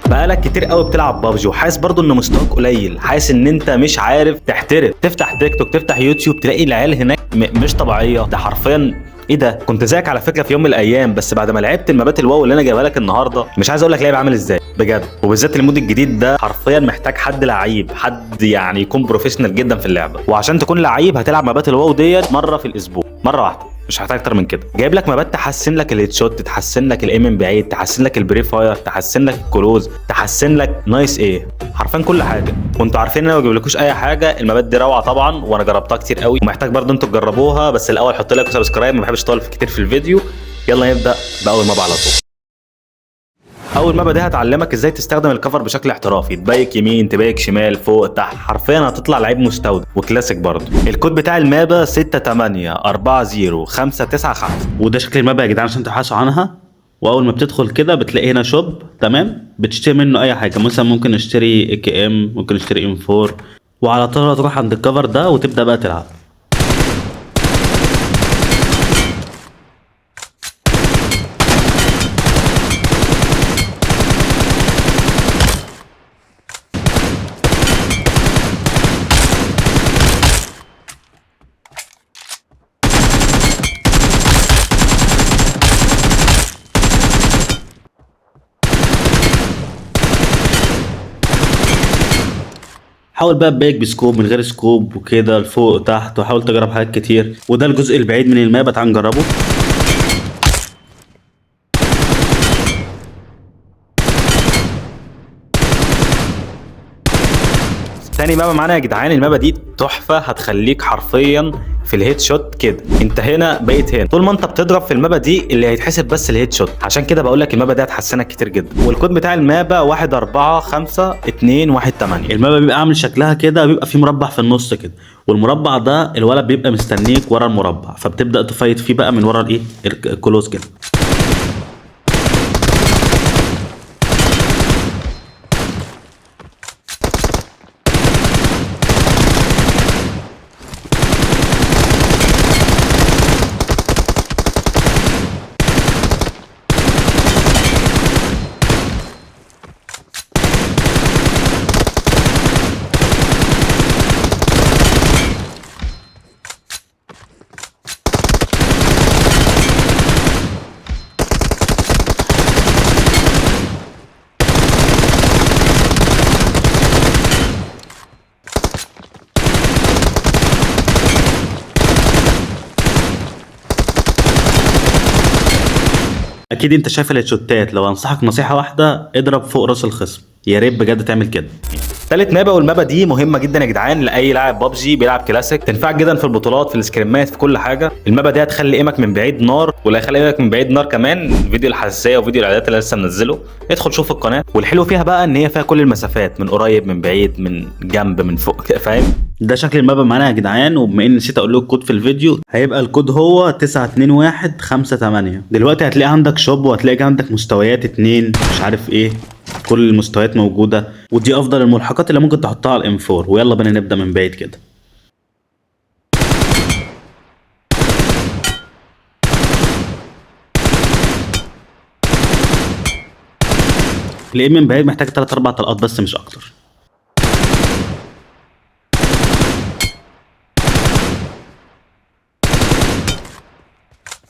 بقالك كتير قوي بتلعب بابجي وحاسس برضو ان مستواك قليل، حاسس ان انت مش عارف تحترف. تفتح تيك توك، تفتح يوتيوب، تلاقي العيال هناك مش طبيعية. ده حرفيا ايه ده؟ كنت زيك على فكرة في يوم من الايام، بس بعد ما لعبت المابات ال WoW اللي انا جايبها لك النهارده مش عايز اقول لك لعب عامل ازاي بجد. وبالذات ال mode الجديد ده حرفيا محتاج حد لعيب، حد يعني يكون professional جدا في اللعبة. وعشان تكون لعيب هتلعب مابات ال WoW ديت مرة في الاسبوع، مرة واحدة، مش هحتاج اكتر من كده. جايب لك مابات تحسن لك ال headshot، تحسن لك ال aim من بعيد، تحسن لك ال pre-fire، تحسن لك ال close، تحسن لك nice ايه، حرفيا كل حاجة. وانتوا عارفين ان انا ما بجيبلكوش اي حاجة، المابات دي روعه طبعا وانا جربتها كتير قوي، ومحتاج برضه انتوا تجربوها. بس الاول حط like و subscribe، ما بحبش اطول كتير في الفيديو. يلا نبدا باول map على طول. اول map دي هتعلمك ازاي تستخدم ال cover بشكل احترافي، ت peek يمين، ت peek شمال، فوق، تحت، حرفيا هتطلع لعيب مستودع وكلاسيك برضه. الكود بتاع المابا 6840595. وده شكل المابا يا جدعان عشان تبحثوا عنها. واول ما بتدخل كده بتلاقي هنا shop، تمام، بتشتري منه اي حاجة. مثلا ممكن نشتري AKM، ممكن نشتري M4، وعلى طول تروح عند ال cover ده وتبدا بقى تلعب. حاول بقى ت peek ب scope من غير scope وكده، لفوق تحت، وحاول تجرب حاجات كتير. وده الجزء البعيد من المابا، تعال نجربه. تاني مابا معانا يا جدعان، المابا دي تحفة، هتخليك حرفيا في ال headshot كده. انت هنا بقيت هنا، طول ما انت بتضرب في المابا دي اللي هيتحسب بس ال headshot. عشان كده بقول لك المابا دي هتحسنك كتير جدا. والكود بتاع المابا 145218. المابا بيبقى عامل شكلها كده، بيبقى فيه مربع في النص كده، والمربع ده الولد بيبقى مستنيك ورا المربع، فبتبدا ت fight فيه بقى من ورا الايه، ال close كده. اكيد انت شايف الهيدشوتات. لو انصحك نصيحة واحدة، اضرب فوق راس الخصم، يا ريت بجد تعمل كده. تالت مابا، والمابا دي مهمة جدا يا جدعان لاي لاعب بابجي بيلعب كلاسيك، تنفعك جدا في البطولات، في السكريمات، في كل حاجة. المابا دي هتخلي aim ك من بعيد نار، ولا هيخلي aim ك من بعيد نار كمان. فيديو الحساسية وفيديو الاعدادات اللي لسه منزله، ادخل شوف القناة. والحلو فيها بقى ان هي فيها كل المسافات، من قريب، من بعيد، من جنب، من فوق كده، فاهم؟ ده شكل المابا معانا يا جدعان. وبما اني نسيت اقول لكم الكود في الفيديو، هيبقى الكود هو 92158. دلوقتي هتلاقي عندك shop، وهتلاقي عندك مستويات 2 مش عارف ايه، كل المستويات موجودة. ودي افضل الملحقات اللي ممكن تحطها على ال M4. ويلا بينا نبدا من بعيد كده. ال aim من بعيد محتاج 3 4 طلقات بس، مش اكتر.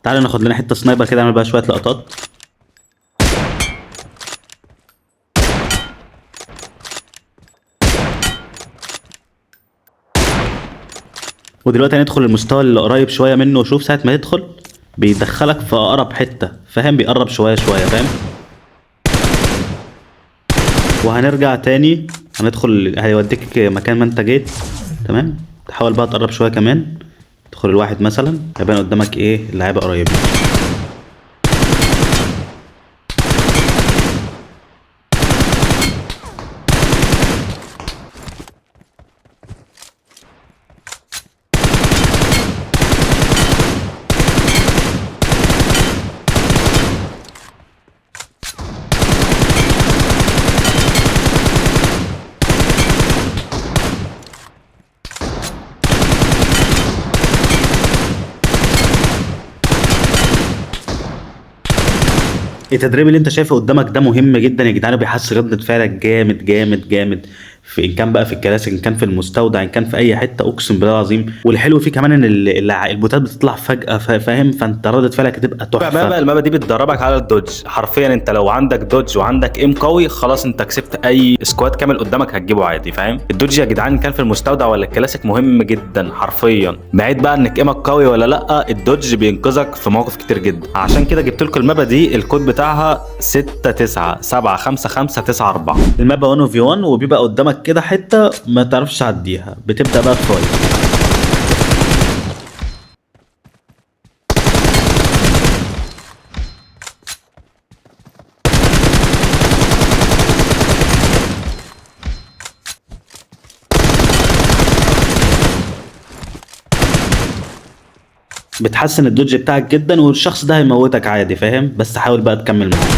تعالوا ناخد لنا حتة sniper كده، نعمل بقى شوية لقطات. ودلوقتي هندخل المستوى اللي قريب شوية منه. وشوف ساعة ما تدخل بيدخلك في اقرب حتة، فاهم؟ بيقرب شوية شوية، فاهم؟ وهنرجع تاني، هندخل هيوديك مكان ما انت جيت، تمام؟ تحاول بقى تقرب شوية كمان، تدخل الواحد مثلا، هيبان قدامك ايه، اللعيبة قريبين. التدريب اللي انت شايفه قدامك ده مهم جدا يا جدعان، وبيحسن ردة فعلك جامد جامد جامد، في ان كان بقى في الكلاسيك، ان كان في المستودع، ان كان في اي حتة، اقسم بالله العظيم. والحلو فيه كمان ان البوتات بتطلع فجاة، فاهم؟ فانت ردة فعلك هتبقى تحفة. ال map دي بتدربك على ال dodge حرفيا. انت لو عندك dodge وعندك aim قوي خلاص انت كسبت اي squad كامل قدامك هتجيبه عادي، فاهم؟ ال dodge يا جدعان كان في المستودع ولا الكلاسيك مهم جدا حرفيا، بعيد بقى انك aim ك قوي ولا لا، ال dodge بينقذك في مواقف كتير جدا. عشان كده جبت لكم ال map دي، الكود بتاعها 6 9 7 5 5 9 4. ال map 1 v 1، وبيبقى قدامك كده حتة ما تعرفش تعديها، بتبدا بقى ت fight. بتحسن ال dodge بتاعك جدا، والشخص ده هيموتك عادي، فاهم؟ بس حاول بقى تكمل معاه.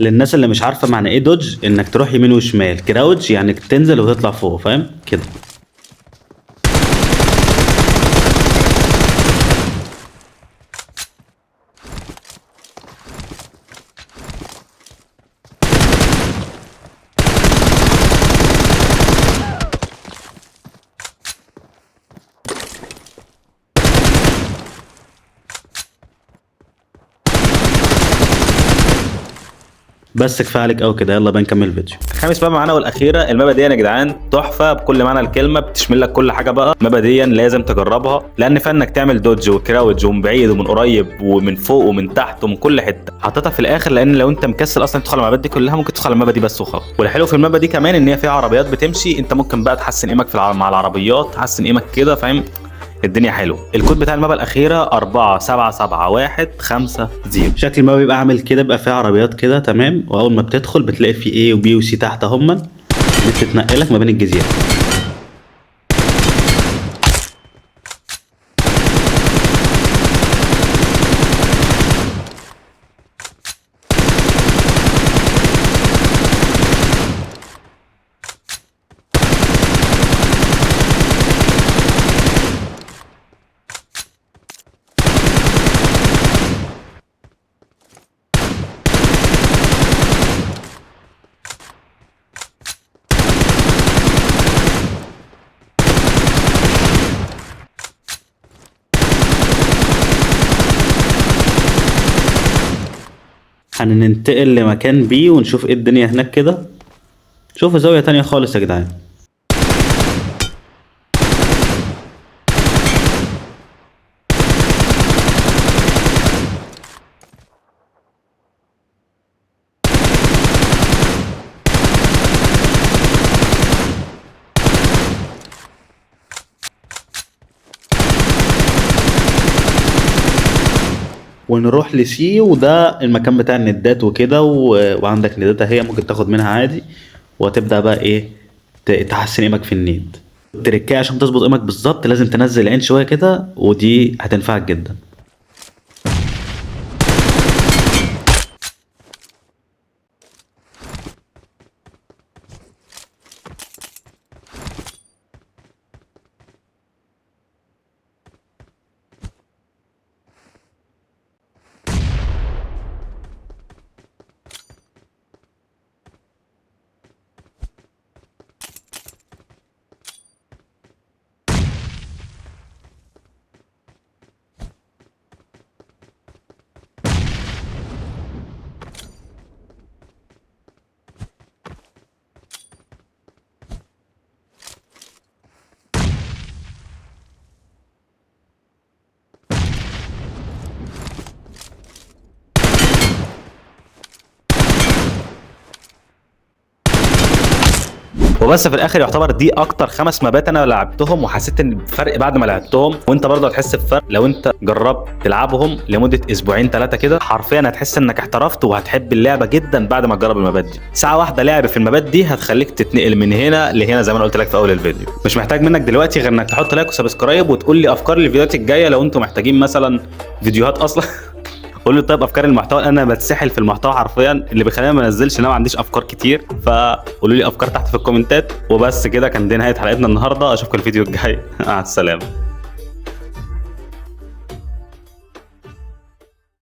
للناس اللي مش عارفه معنى ايه dodge، انك تروح يمين وشمال، crouch يعني تنزل وتطلع فوق، فاهم كده؟ بس كفاية عليك قوي كده، يلا بقى نكمل الفيديو. خامس map معانا والاخيرة، ال map دي يا جدعان تحفة بكل معنى الكلمة، بتشمل لك كل حاجة بقى. ال map دي لازم تجربها، لان فيها انك تعمل dodge و crouch ومن بعيد ومن قريب ومن فوق ومن تحت ومن كل حتة. حطيتها في الاخر لان لو انت مكسل اصلا تدخل على ال map دي كلها، ممكن تدخل على ال map دي بس وخلاص. والحلو في ال map دي كمان ان هي فيها عربيات بتمشي، انت ممكن بقى تحسن aim ك في مع العربيات، تحسن aim ك كده، فاهم؟ الدنيا حلوة. الكود بتاع ال map الاخيرة 4 7 7 1 5 0. شكل ال map بيبقى عامل كده، بيبقى فيه عربيات كده، تمام؟ واول ما بتدخل بتلاقي في A و B و C تحت هما، بتتنقلك ما بين الجزيرة. هننتقل لمكان B ونشوف ايه الدنيا هناك كده. شوفوا زاوية تانية خالص يا جدعان. ونروح ل C، وده المكان بتاع الندات وكده، وعندك ندات اهي ممكن تاخد منها عادي، وهتبدأ بقى ايه تحسن aim ك في ال nade. التركايه عشان تظبط aim ك بالظبط لازم تنزل العين شوية كده، ودي هتنفعك جدا. وبس في الاخر يعتبر دي اكتر 5 مابات انا لعبتهم وحسيت ان بفرق بعد ما لعبتهم، وانت برضه هتحس بفرق لو انت جربت تلعبهم لمدة اسبوعين 3 كده، حرفيا هتحس انك احترفت وهتحب اللعبة جدا بعد ما تجرب المابات دي. ساعة واحدة لعب في المابات دي هتخليك تتنقل من هنا لهنا زي ما انا قلت لك في اول الفيديو. مش محتاج منك دلوقتي غير انك تحط like و subscribe وتقول لي افكار للفيديوهات الجاية لو انتم محتاجين مثلا فيديوهات اصلا. قولوا لي طيب افكار المحتوى، انا بتسحل في المحتوى حرفيا، اللي بيخليني ما انزلش ان انا ما عنديش افكار كتير، فقولوا لي افكار تحت في الكومنتات. وبس كده، كان دي نهاية حلقتنا النهارده، اشوفكم الفيديو الجاي. مع السلامة.